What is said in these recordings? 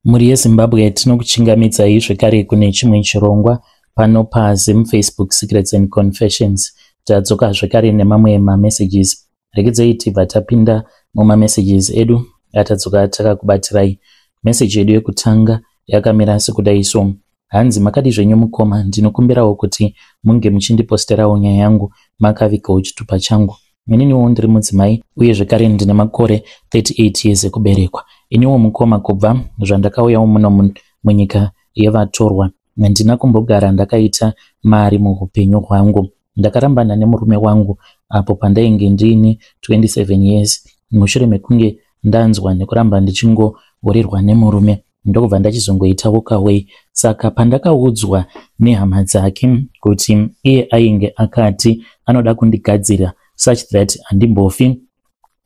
Mhuri yeZimbabwe, tinokuchingamidzai zvekare kune chimwe chirongwa pano paZim Facebook Secrets and Confessions. Tadzoka zvekare nemamwe mamessages. Regedzai tibva tapinda mumamessages edu atadzoka takakubatirai. Meseji yedu yekutanga yakamira sekudai so. Hanzi, "Makadi zvenyu mukoma? Ndinokumbirawo kuti munge muchindiposterawo nyaya yangu makavigawo chitupa changu. Ininiwo ndiri mudzimai uye zvekare ndine makore 38 years ekuberekwa. Iniwo mukoma, kubva zvandakauyawo muno munyika yevatorwa, handina kumbogara ndakaita mari muupenyu hwangu. Ndakarambana nemurume wangu apo pandainge ndiine 27 years, mushure mekunge ndanzwa nekuramba ndichingohurirwa nemurume, ndokubva ndachizongoita walk away. Saka pandakaudzwa nehama dzake kuti iye ainge akati anoda kundigadzira such that handimbofi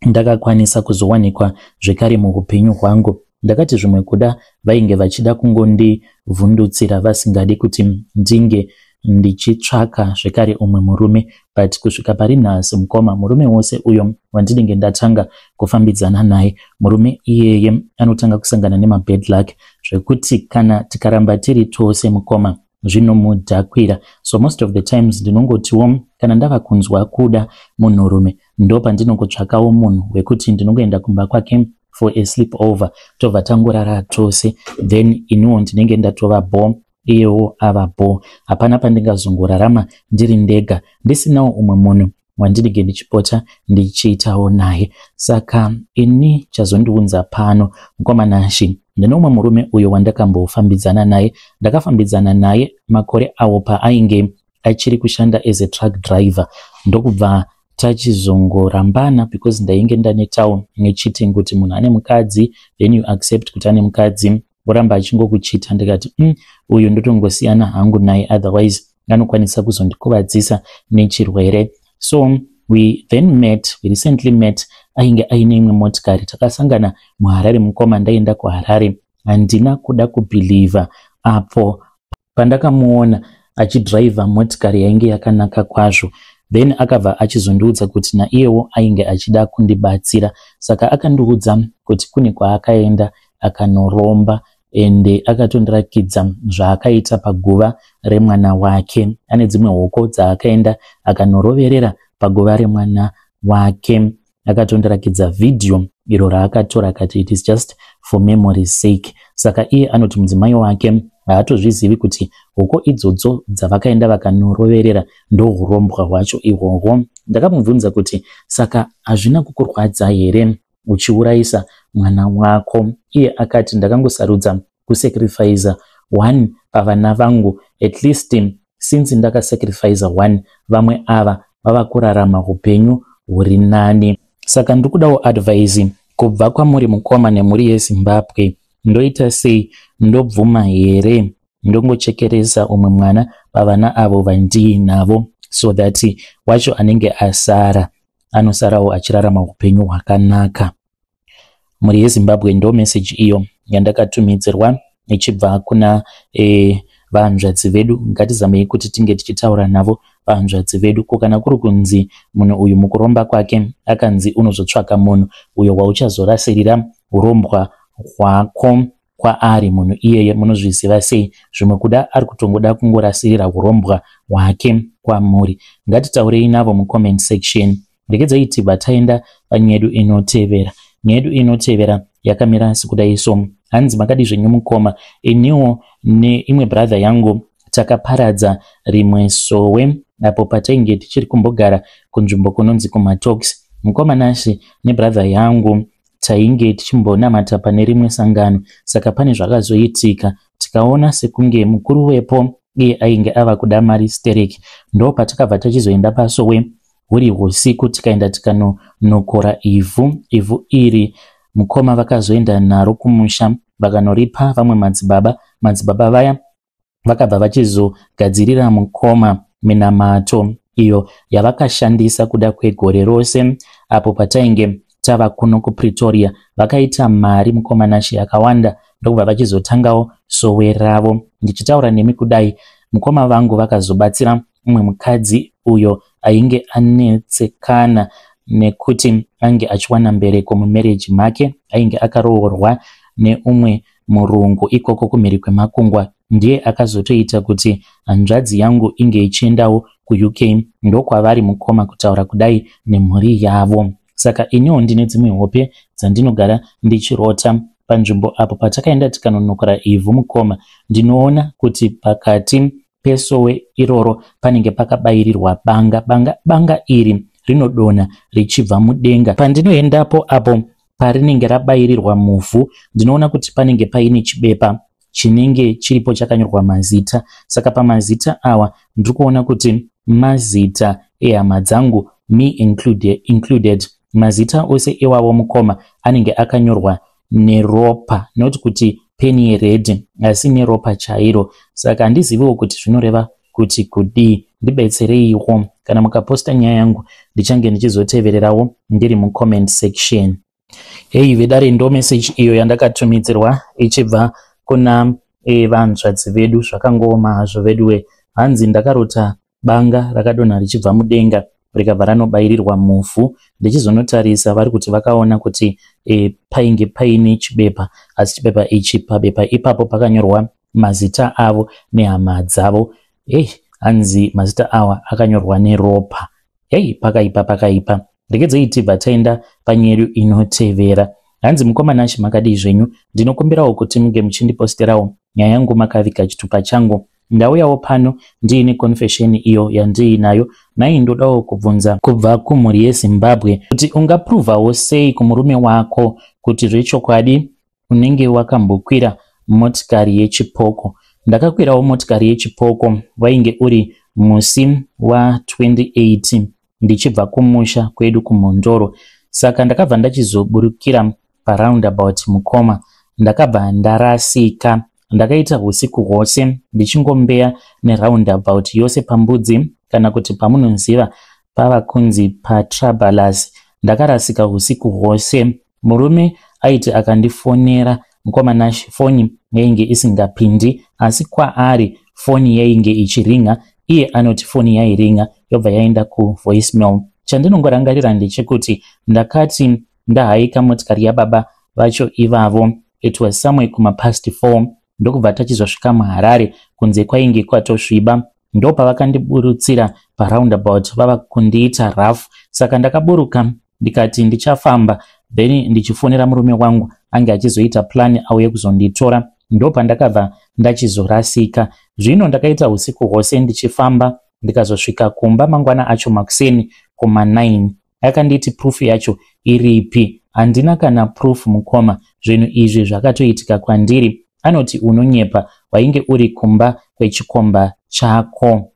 ndakakwanisa kuzowanikwa zvekare muupenyu hwangu, ndakati zvimwe kuda vainge vachida kungondivhundutsira, vasingadi kuti ndinge ndichitsvaka zvekare umwe murume. But kusvika pari nhasi mukoma, murume wose uyo wandinenge ndatanga kufambidzana naye, murume iyeye anotanga kusangana nemabad luck, zvekuti kana tikaramba tiri tose mukoma, zvinomudhakwira. So most of the times ndinongotiwo kana ndava kunzwa kuda munhurume, ndo pandinongotsvakawo munhu wekuti ndinongoenda kumba kwake for a sleep over, tobva tangorara tose, then iniwo ndinenge ndatova bo, iyewo ava bo. Hapana pandingazongorarama ndiri ndega ndisinawo umwe munhu wandinenge ndichipota ndichiitawo naye. Saka ini chazondiunza pano, mukoma Nashi, ndine umwe murume uyo wandakambofambidzana naye. Ndakafambidzana naye makore awo paainge achiri kushanda as a truck driver, ndokubva tachizongorambana because ndainge ndanetawo necheating, kuti munhu ane mukadzi, then you accept kuti ane mukadzi, voramba achingokucheata. Ndikati, uyu ndotongosiyana hangu naye, otherwise anokwanisa kuzondikuvadzisa nechirwere." So we then met, we recently met. Ainge aine imwe motikari. Takasangana muHarare mukoma, ndaenda kuHarare. Handina kuda kubhilivha apo pandakamuona achidhiraivha motikari yainge yakanaka kwazvo. Then akabva achizondiudza kuti naiyewo ainge achida kundibatsira. Saka akandiudza kuti kune kwaakaenda akanoromba, ende akatondirakidza zvaakaita paguva remwana wake. Ane dzimwe hoko dzaakaenda akanoroverera paguva remwana wake. Akatondirakidza vhidhiyo iro raakatora, akati it is just for memory sake. Saka iye anoti mudzimai wake haatozvizivi kuti hoko idzodzo dzavakaenda vakanoroverera ndohurombwa hwacho ihwohwo. Ndakamubvunza kuti, "Saka hazvina kukurwadza here uchiurayisa mwana wako?" Iye akati, "Ndakangosarudza kusacrifica one pavana vangu. At least since ndakasacrifica one, vamwe ava vava kurarama upenyu huri nani. Saka ndiri kudawo advice kubva kwamuri mukoma nemhuri yeZimbabwe. Ndoita sei? Ndobvuma here ndongochekeresa umwe mwana pavana avo vandiinavo, so that wacho anenge asara anosarawo achirarama upenyu hwakanaka?" Mhuri yeZimbabwe, ndo meseji iyo yandakatumidzirwa ichibva kuna vahanzvadzi vedu. Ngatizamei kuti tinge tichitaura navo vahanzvadzi vedu. Ko kana kuri kunzi munhu uyu mukuromba kwake akanzi unozotsvaka munhu uyo wauchazorasirira urombwa hwako kwaari, munhu iyeye munozviziva sei? Zvimwe kuda ari kutongoda kungorasirira urombwa hwake kwamuri. Ngatitaurei navo mucomment section. Regedzai tibva taenda panyaya yedu inotevera. Nyaya yedu inotevera yakamira sekudai so. Hanzi, "Makadi zvenyu mukoma? Iniwo neimwe brother yangu takaparadza rimwe sowe apo patainge tichiri kumbogara kunzvimbo kunonzi kuMatox. Mukoma Nashi, nebrother yangu tainge tichimbonamata pane rimwe sangano. Saka pane zvakazoitika, tikaona sekunge mukuru wepo iye ainge ava kuda mari stereki. Ndo patakabva tachizoenda pasowe huri usiku, tikaenda tikanonokora ivhu. Ivhu iri mukoma vakazoenda naro kumusha, vakanoripa vamwe madzibaba. Madzibaba vaya vakabva vachizogadzirira mukoma minamato iyo yavakashandisa kuda kwegore rose. Apo patainge tava kuno kuPretoria, vakaita mari mukoma Nashi yakawanda, ndokubva vachizotangawo sowe ravo. Ndichitaura nemi kudai, mukoma vangu vakazobatsira umwe mukadzi uyo ainge anetsekana nekuti ange achiwana mbereko mumarriage make. Ainge akaroorwa neumwe. murungu ikoko kumhiri kwemakungwa. Ndiye akazotoita kuti hanzvadzi yangu inge ichiendawo kuUK ndokwavari mukoma kutaura kudai nemhuri yavo. Saka iniwo ndine dzimwe hope dzandinogara ndichirota panzvimbo apo patakaenda tikanonokora ivhu mukoma ndinoona kuti pakati pesowe iroro panenge pakabairirwa banga. Banga, banga iri rinodonha richibva mudenga. Pandinoendapo apo parinenge rabairirwa muvhu ndinoona kuti panenge paine chibepa chinenge chiripo chakanyorwa mazita. Saka pamazita awa ndiri kuona kuti mazita ehama dzangu me included. Mazita ose iwawo mukoma anenge akanyorwa neropa not kuti peni yered asi neropa chairo. Saka handiziviwo kuti zvinoreva kuti kudii. Ndibetsereiwo kana mukaposta nyaya yangu ndichange ndichizotevererawo ndiri mucomment section. Hei vedare, ndo message iyo yandakatumidzirwa ichibva kuna vanzvadzi vedu. Zvakangooma hazvo veduwe. Hanzi ndakarota banga rakadonha richibva mudenga rikabva ranobairirwa muvhu. Ndichizonotarisa vari kuti vakaona kuti painge paine chibepa, asi chibepa ichi pabepa ipapo pakanyorwa mazita avo nehama dzavo. Hei, hanzi mazita awa akanyorwa neropa. Hei, pakaipa pakaipa. Regedzei tibva taenda panyedu inotevera. Hanzi mukoma Nashi, makadii zvenyu? Ndinokumbirawo kuti munge muchindiposterawo nyaya yangu makaviga chitupa changu. Ndauyawo pano ndiine confession iyo yandiinayo. Nhai, ndodawo kubvunza kubva kumhuri yeZimbabwe kuti ungapruvhawo sei kumurume wako kuti zvechokwadi unenge wakambokwira motikari yechipoko. Ndakakwirawo motikari yechipoko, wainge uri musi wa28 ndichibva kumusha kwedu kuMhondoro. Saka ndakabva ndachizoburukira paroundabout mukoma, ndakabva ndarasika. Ndakaita usiku hwose ndichingombeya neroundabout yose pambudzi kana kuti pamunoziva pava kunzi paTrabalas. Ndakarasika usiku hwose. Murume aiti akandifonera mukoma Nash, foni yainge isingapindi, asi kwaari foni yainge ichiringa. Iye anoti foni yairinga yobva yaenda kuvoicemail. Chandinongorangarira ndechekuti ndakati ndahaika motikari yababa vacho ivavo, it was somewhere kumapast 4, ndokubva tachizosvika muHarare kunze kwainge kwatosviba. Ndopavakandiburutsira paroundabout vava kundiita rough. Saka ndakaburuka ndikati ndichafamba, then ndichifonera murume wangu ange achizoita plan auye kuzonditora. Ndopandakabva ndachizorasika. Zvino ndakaita usiku hwose ndichifamba, ndikazosvika kumba mangwana acho makuseni kuma9. Akanditi proof yacho iripi? Handina kana proof mukoma, zvinhu izvi zvakatoitika kwandiri. Anoti unonyepa, wainge uri kumba kwechikomba chako.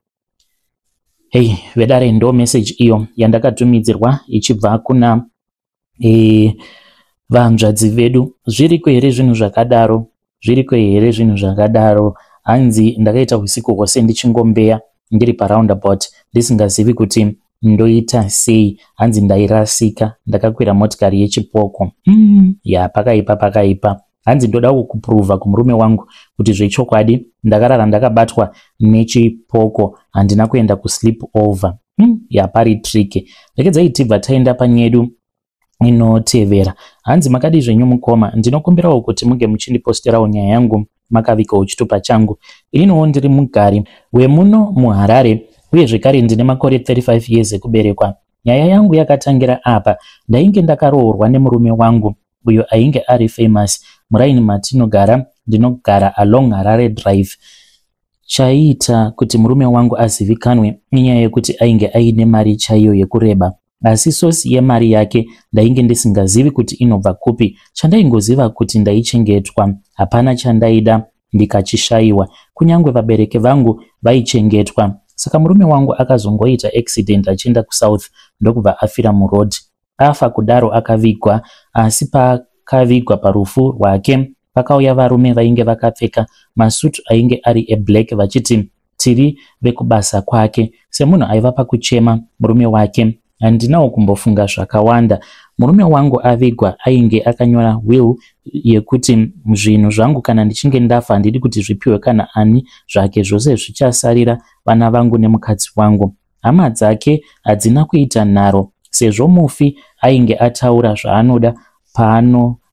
Hei vedare, ndo message iyo yandakatumidzirwa ichibva kuna vanzvadzi vedu. Zviriko here zvinhu zvakadaro? Zviriko here zvinhu zvakadaro? Hanzi ndakaita usiku hwose ndichingombeya ndiri paroundabout ndisingazivi kuti ndoita sei. Hanzi ndairasika, ndakakwira motikari yechipoko. Ya, pakaipa pakaipa. Hanzi ndoda kupruvha kumurume wangu kuti zvechokwadi ndakarara ndakabatwa nechipoko, handina kuenda kusleep over. Ya, pari tricky. Regedzai tibva taenda panyedu inotevera. Hanzi makadii zvenyu mukoma? Ndinokumbirawo kuti munge muchindiposterawo nyaya yangu makavigawo chitupa changu. Ininiwo ndiri mugari wemuno muHarare uye zvekare ndine makore 35 years ekuberekwa. Nyaya yangu yakatangira apa. Ndainge ndakaroorwa nemurume wangu uyo ainge ari famous muraini matinogara. Ndinogara along Harare Drive. Chaiita kuti murume wangu azivikanwe inyaya yekuti ainge aine mari chaiyo yekureba, asi source yemari yake ndainge ndisingazivi kuti inobva kupi. Chandaingoziva kuti ndaichengetwa, hapana chandaida ndikachishayiwa, kunyange vabereki vangu vaichengetwa. Saka murume wangu akazongoita accident achienda kuSouth, ndokubva afira muroad. Afa kudaro akavigwa, asi paakavigwa parufu rwake pakauya varume vainge vakapfeka masutu ainge ari eblack vachiti tiri vekubasa kwake. Semunhu aiva pakuchema murume wake, handinawo kumbofunga zvakawanda. Murume wangu avigwa ainge akanyora will yekuti zvinhu zvangu kana ndichinge ndafa handidi kuti zvipiwe kana ani zvake, zvose zvichasarira vana vangu nemukadzi wangu. Hama dzake hadzina kuita nharo sezvo mufi ainge ataura zvaanoda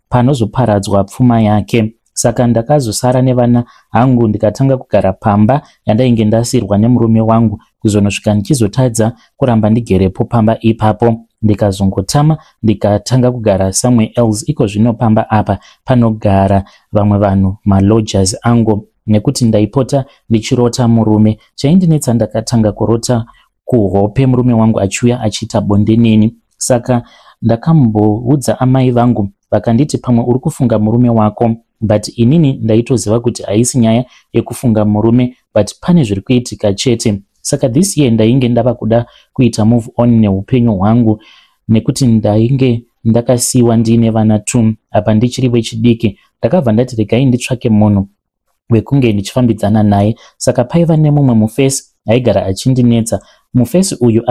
panozoparadzwa pfuma yake. Saka ndakazosara nevana hangu ndikatanga kugara pamba yandainge ndasiirwa nemurume wangu kuzonosvika ndichizotadza kuramba ndigerepo pamba ipapo ndikazongotama ndikatanga kugara somewhere else. Iko zvino pamba apa panogara vamwe vanhu malodgers angu nekuti ndaipota ndichirota murume. Chaindinetsa ndakatanga kurota kuhope murume wangu achiuya achiita bonde neni. Saka ndakamboudza amai vangu vakanditi pamwe uri kufunga murume wako but inini ndaitoziva kuti haisi nyaya yekufunga murume but pane zviri kuitika chete. Saka this year ndainge ndava kuda kuita move on neupenyu hwangu nekuti ndainge ndakasiyiwa ndiine vana 2 apa ndichiri wechidiki. Ndakabva ndati regai nditsvake munhu wekunge ndichifambidzana naye. Saka paiva nemumwe mufesi aigara achindinetsa. Mufesi uyu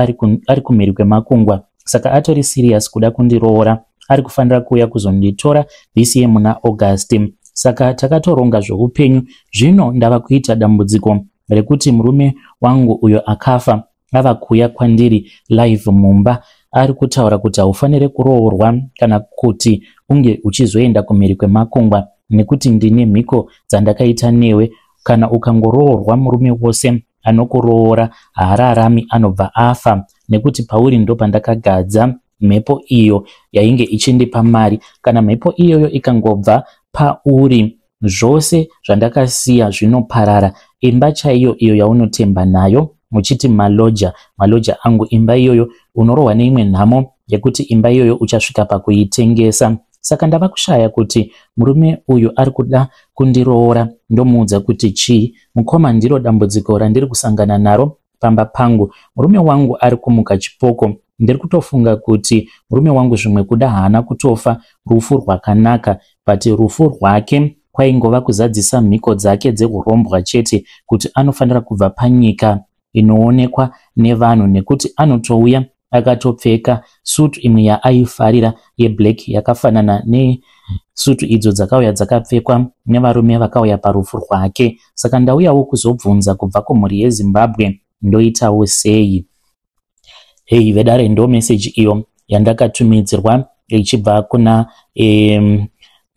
ari kumhiri kwemakungwa saka atori serious kuda kundiroora. Ari kufanira kuuya kuzonditora this year muna August. Saka takatoronga zveupenyu. Zvino ndava kuita dambudziko rekuti murume wangu uyo akafa ava kuuya kwandiri live mumba. Ari kutaura kuti haufaniri kuroorwa kana kuti unge uchizoenda kumhiri kwemakungwa nekuti ndine mhiko dzandakaita newe. Kana ukangoroorwa murume wose anokuroora haararami anobva afa nekuti pauri ndopandakagadza mhepo iyo yainge ichindipa mari. Kana mhepo iyoyo ikangobva pauri zvose zvandakasiya zvinoparara. Imba chaiyo iyo yaunotemba nayo uchiti maloja, maloja angu, imba iyoyo unorohwa neimwe nhamo yekuti imba iyoyo uchasvika pakuitengesa. Saka ndava kushaya kuti murume uyu ari kuda kundiroora ndomuudza kuti chii. Mukoma ndiro dambudziko randiri kusangana naro pamba pangu. Murume wangu ari kumuka chipoko. Ndiri kutofunga kuti murume wangu zvimwe kuda haana kutofa rufu rwakanaka but rufu rwake kwaingova kuzadzisa mhiko dzake dzeurombwa chete kuti anofanira kubva panyika inoonekwa nevanhu nekuti anotouya akatopfeka sutu imwe yaaifarira yeblack yakafanana nesutu idzo dzakauya dzakapfekwa nevarume vakauya parufu rwake. Saka ndauyawo kuzobvunza kubva kumhuri yeZimbabwe ndoitawo sei. Hei vedare, ndo meseji iyo yandakatumidzirwa ichibva kuna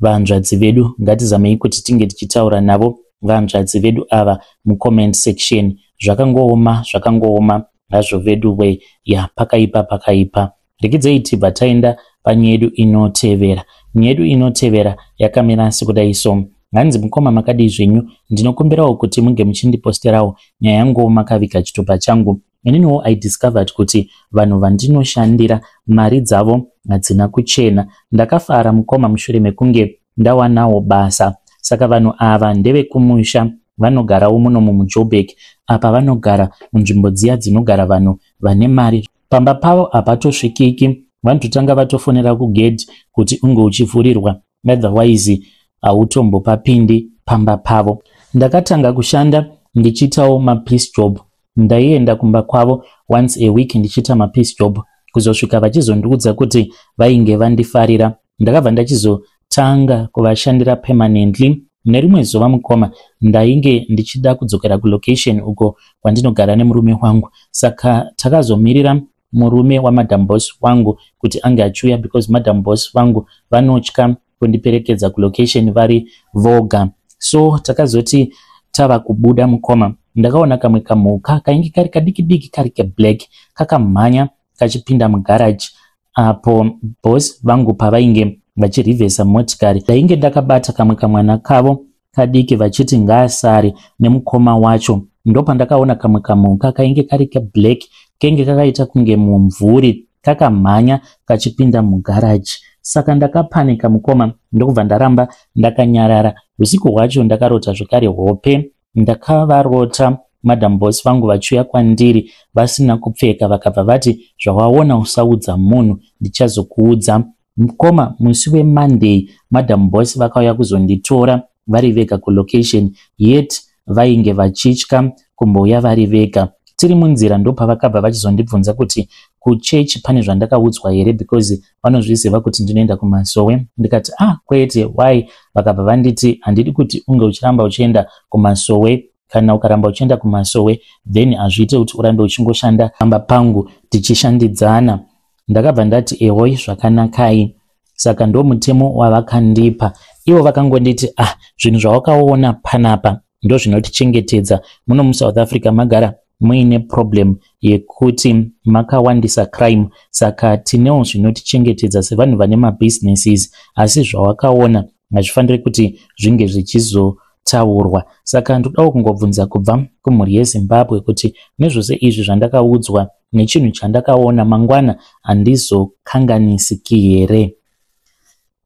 vanzvadzi vedu. Ngatizamei kuti tinge tichitaura navo vanzvadzi vedu ava mucomment section. Zvakangooma, zvakangooma hazvo vedu we ya, pakaipa, pakaipa. Rekidzei tibva taenda panyaya yedu inotevera. Nyaya yedu inotevera yakamira sekudai so. Hanzi mukoma makadii zvenyu, ndinokumbirawo kuti munge muchindiposterawo nyaya yangu makaviga chitupa changu. Ininiwo I discovered kuti vanhu vandinoshandira mari dzavo hadzina kuchena. Ndakafara mukoma mushure mekunge ndawanawo basa. Saka vanhu ava ndevekumusha, vanogarawo munomu muJoburg. Apa vanogara munzvimbo dziya dzinogara vanhu vane mari. Pamba pavo hapatosvikiki, vanototanga vatofonera kugedhi kuti unge uchivhurirwa, otherwise hautombopapindi pamba pavo. Ndakatanga kushanda ndichiitawo mapiece job. Ndaienda kumba kwavo once a week ndichiita mapiece job kuzosvika vachizondiudza kuti vainge vandifarira. Ndakabva ndachizotanga kuvashandira permanently. Nerimwe zuva mukoma ndainge ndichida kudzokera kulocation uko kwandinogara nemurume wangu. Saka takazomirira murume wamadam boss wangu kuti ange achiuya because madam boss vangu vanotya kundiperekedza kulocation vari voga. So takazoti tava kubuda mukoma, ndakaona kamwe kamhuka kainge kari kadiki diki kari keblack kakamhanya kachipinda mugaraji apo boss vangu pavainge vachirivhesa motikari. Ndainge ndakabata kamwe kamwana kavo kadiki vachiti ngaasare nemukoma wacho. Ndopandakaona kamwe kamhuka kainge kari keblack kenge kakaita kunge mumvuri kakamhanya kachipinda mugaraji. Saka ndakapanika mukoma ndokubva ndaramba ndakanyarara. Usiku hwacho ndakarota zvekare hope. Ndakavarota madam boss vangu vachiuya kwandiri vasina kupfeka vakabva vati zvawaona usaudza munhu, ndichazokuudza. Mukoma musi weMonday madam boss vakauya kuzonditora vari vega kulocation yet vainge vachitya kumbouya vari vega. Tiri munzira ndopavakabva vachizondibvunza kuti kuchechi pane zvandakaudzwa here because vanozviziva kuti ndinoenda kumasowe. Ndikati ah kwete, why? Vakabva vanditi handidi kuti unge uchiramba uchienda kumasowe. Kana ukaramba uchienda kumasowe then hazviite kuti urambe uchingoshanda pamba pangu tichishandidzana. Ndakabva ndati ehoi zvakanakai. Saka ndo mutemo wavakandipa. Ivo vakangonditi, "Ah, zvinhu zvawakaona panapa ndozvinotichengetedza muno muSouth Africa. Magara muine problem yekuti makawandisa crime, saka tinewo zvinotichengetedza sevanhu vane mabusinesses, asi zvawakaona hazvifaniri kuti zvinge zvichizotaurwa." Saka ndodawo kungobvunza kubva kumhuri yeZimbabwe kuti nezvose izvi zvandakaudzwa nechinhu chandakaona, mangwana handizokanganisiki here?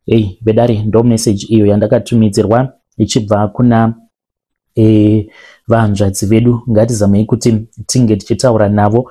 Ei vedare, ndo message iyo yandakatumidzirwa ichibva kuna vanzvadzi vedu. Ngatizamei kuti tinge tichitaura navo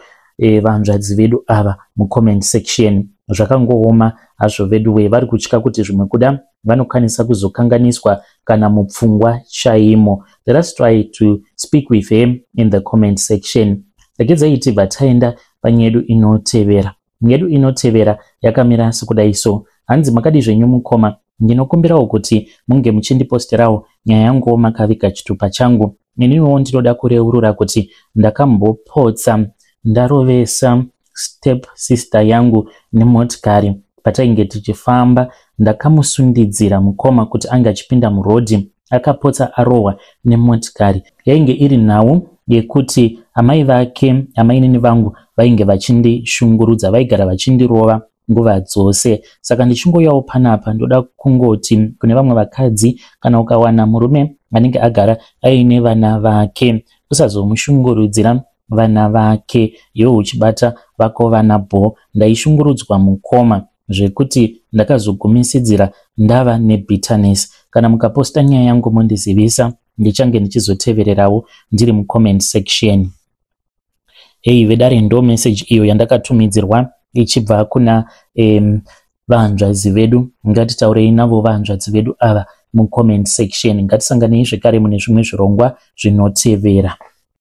vanzvadzi vedu ava mucomment section. Zvakangooma hazvo veduwe. Vari kutya kuti zvimwe kuda vanokwanisa kuzokanganiswa kana mupfungwa chaimo. Let us try to speak with him in the comment section. Regedzai tibva taenda panyaya yedu inotevera. Yedu inotevera yakamira sekudai so. Hanzi, "Makadi zvenyu mukoma? Ndinokumbirawo kuti munge muchindiposterawo nyaya yanguwo makaviga chitupa changu. Ininiwo ndinoda kureurura kuti ndakambopotsa ndarovesa step sister yangu nemotikari patainge tichifamba. Ndakamusundidzira mukoma kuti ange achipinda murodhi, akapotsa arohwa nemotikari. Yainge iri nhau yekuti amai vake, amainini vangu, vainge vachindishungurudza, vaigara vachindirova nguva dzose. Saka ndichingoyawo panapa, ndoda kungoti kune vamwe vakadzi, kana ukawana murume anenge agara aine vana vake, usazomushungurudzira vana vake iwe uchibata vako vana bho. Ndaishungurudzwa mukoma, zvekuti ndakazogumisidzira ndava nebitterness. Kana mukaposta nyaya yangu mondizivisa, ndichange ndichizotevererawo ndiri mucomment section." Hei vedare, ndo message iyo yandakatumidzirwa ichibva kuna vanzvadzi vedu. Ngatitaurei navo vanzvadzi vedu ava mucomment section. Ngatisanganei zvekare mune zvimwe zvirongwa zvinotevera.